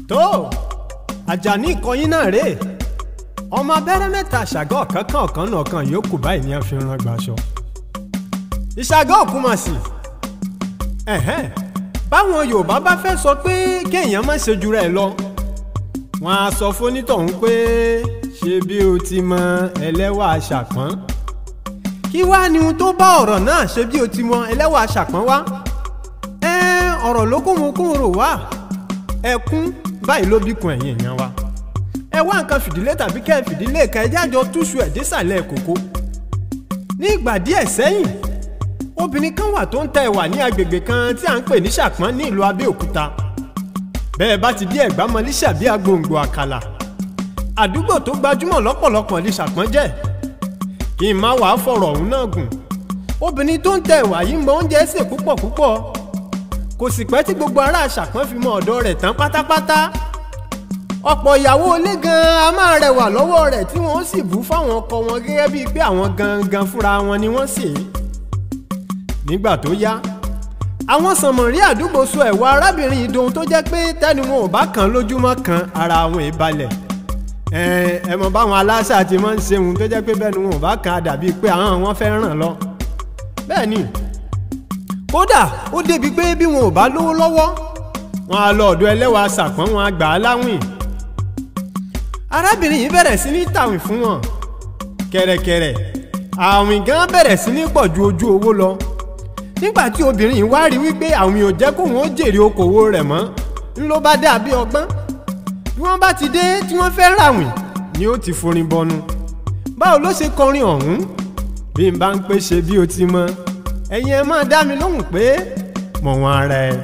Tó Àjàní ìkọyín náà rèé, ọmọ abẹ́rẹ́ mẹ́ta ṣàgọ́ ọ̀kánkán ọ̀kan náà kan yòókù báyìí ni a fi rán gbaṣọ. Ìṣàgọ́ òkú mà sí. Ẹ̀hẹ́n, báwọn Yorùbá bá fẹ́ sọ pé kéèyàn má ṣe jura ẹ̀ lọ, wọ́n á sọ fónítọ̀hún pé ṣe bí o ti mọ ẹlẹ́wà Ṣàpọ́n. Kí wá ni ohun tó bá ọ̀rọ̀ náà ṣe bí o ti mọ ẹlẹ́wà Ṣàpọ́n wá? Ọ̀rọ̀ ló kún kún rò wá. Ẹkún báyìí ló bíkun ẹ̀yìn èèyàn wa. Ẹ wá nǹkan fìdílé tàbí kẹ́ ẹ fìdílé kan, ẹ jájọ túṣu ẹ̀ désàlẹ̀ kòkó. Ní ìgbà díẹ̀ sẹ́yìn, obìnrin kan wà tó ń ta ẹ̀wà ní agbègbè kan tí à ń pè ní Ṣàpọ́n ní ìlú Abẹ́òkúta. Bẹ́ẹ̀ bá ti dé Ẹ̀gbá mọ Lísàbí agbòǹgbò àkàlà, àdúgbò tó gbajúmọ̀ lọ́pọ̀lọpọ̀ ní Ṣàpọ́n jẹ́. Kí n má wàá fọ̀rọ̀ ọ̀hún náà gùn, obìnrin tó ń ta ẹ̀wà yìí mọ oúnjẹ sè púpọ̀ púpọ̀. Kò sì pẹ́ tí gbogbo ará Ṣàpọ́n fi mọ ọ̀dọ̀ rẹ̀ tán pátápátá. Ọ̀pọ̀ ìyàwó ilé gan-an a máa rẹwà lọ́wọ́ rẹ̀ tí wọ́n sì bú fáwọn ọkọ wọn gẹ́gẹ́ bíi pé àwọn gangan fúnra wọn ni wọ́n sè é. Nígbà tó yá, àwọn sànmọ̀rí àdúgbò sọ ẹ̀wà arábìnrin yìí dohun tó jẹ́ pé tẹ́nu wọn ò bá kàn lójúmọ́ kan ara àwọn ìbalẹ̀. Ẹ mọ̀ báwọn aláṣà ti máa ń ṣe ohun tó jẹ́ pé bẹ́ẹ̀ ni wọn ò bá kàn á dàbíi pé àwọn wọn fẹ́ ràn lọ. Bẹ́ẹ̀ ni, kódà ó débi pé bí wọn ò bá lówó lọ́wọ́, wọn á lọ ọ̀dọ̀ ẹlẹ́wà Ṣàpọ́n, wọn á gbà á láwìn. Arábìnrin yìí bẹ̀rẹ̀ sí ní tàwìn fún wọn. Kẹ̀rẹ̀kẹ̀rẹ̀ àwìn gan bẹ̀rẹ̀ sí ní pọ̀ ju ojú owó lọ. Nígbà tí obìnrin yìí wá rí wípé àwìn ò jẹ́ kóun ó jèrè okòwò rẹ̀ mọ́, ń ló bá dàbí ọgbọ́n. Bí wọ́n bá ti dé tí wọ́n fẹ́ ràwìn ni ó ti forin bọnu. Báwo ló ṣe kọrin ọ̀hún? Bí n bá ń pè ṣe bí o ti mọ, ẹ̀yin ẹ máa dá mi lóhùn pé mọ̀ wọ́n ara ẹ̀.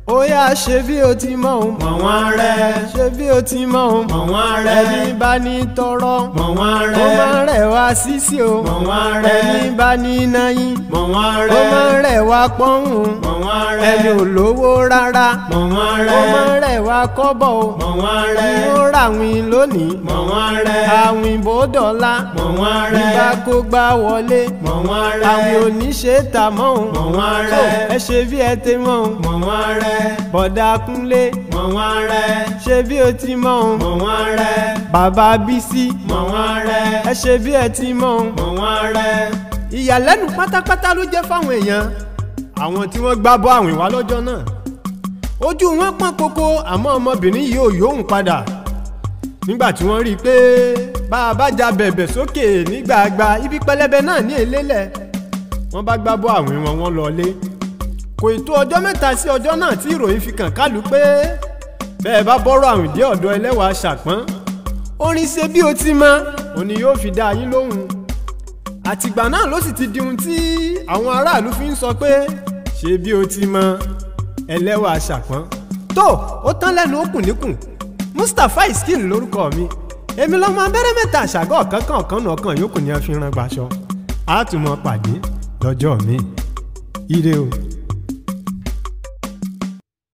Ó yá ṣe bí o ti mọ̀ ọ́n, mọ̀ wọ́n rẹ̀. Ṣe bí o ti mọ̀ ọ́n, mọ̀ wọ́n rẹ̀. Ẹni bá ní tọrọ, mọ̀ wọ́n rẹ̀. Ó máa rẹ̀ wá sísí o, mọ̀ wọ́n rẹ̀. Ẹni bá ní náyín, mọ̀ wọ́n rẹ̀. Ó máa rẹ̀ wá pọ́hùn, mọ̀ wọ́n rẹ̀. Ẹni ò lówó rárá, mọ̀ wọ́n rẹ̀. Ó máa rẹ̀ wá kọ́bọ̀ o, mọ̀ wọ́n rẹ̀. Ó ràwìn lónìí, mọ̀ wọ́n rẹ̀. Àwìn bó dọ̀la, mọ̀ wọ́n rẹ̀. Ìgbà kó gbá wọlé, mọ̀ wọ́n rẹ̀. Àwìn ò ní ṣe tà mọ́ o, mọ̀ wọ́n rẹ̀. Ẹ ṣe bí ẹ ti mọ̀ o, mọ̀ wọ́n rẹ̀. Bọ̀dà Kúnlé, mọ̀ wọ́n rẹ̀. Ṣe bí o ti mọ̀ o, mọ̀ wọ́n rẹ̀. Bàbá Bísí, mọ̀ wọ́n rẹ̀. Ẹ ṣe bí ẹ ti mọ̀ o, mọ̀ wọ́n rẹ̀. Ìyàlẹ́nu pátápátá ló jẹ́ fáwọn èèyàn àwọn tí wọ́n gbá bọ́ àwìn wá lọ́jọ́ náà. Ojú wọn pọ́n koko, àmọ́ ọmọbìnrin yìí ò yóhùn padà. Nígbà tí wọ́n rí i pé bá a bá ja bẹ̀bẹ̀ sókè nígbàgbà ibi pẹlẹbẹ náà ní elélẹ̀, wọ́n bá gbá bọ́ àwìn wọn, wọ́n lọlé. Kò ì tó ọjọ́ mẹ́ta sí ọjọ́ náà tí ìròyìn fi kàn kálù pé bẹ́ẹ̀ bá bọ́rọ̀ àwìn dé ọ̀dọ̀ ẹlẹ́wà Ṣàpọ́n, orin ṣe bí o ti mọ òní yóò fi dá yín lóhùn. Àtìgbà náà ló sì ti di ohun tí àwọn aráàlú fi ń sọ pé ṣe bí o ti mọ ẹlẹ́wà Ṣàpọ́n. Tó ó tán lẹ́nu ó kùn níkùn. Mustapha Iskil lórúkọ mi, èmi lọ́mọ abẹ́rẹ́ mẹ́ta àṣàgọ́ ọ̀kánkán ọ̀kan náà kan yòókù ni a fi rán gbaṣọ. A tún mọ pàdé lọ́jọ́ mi. Ire o.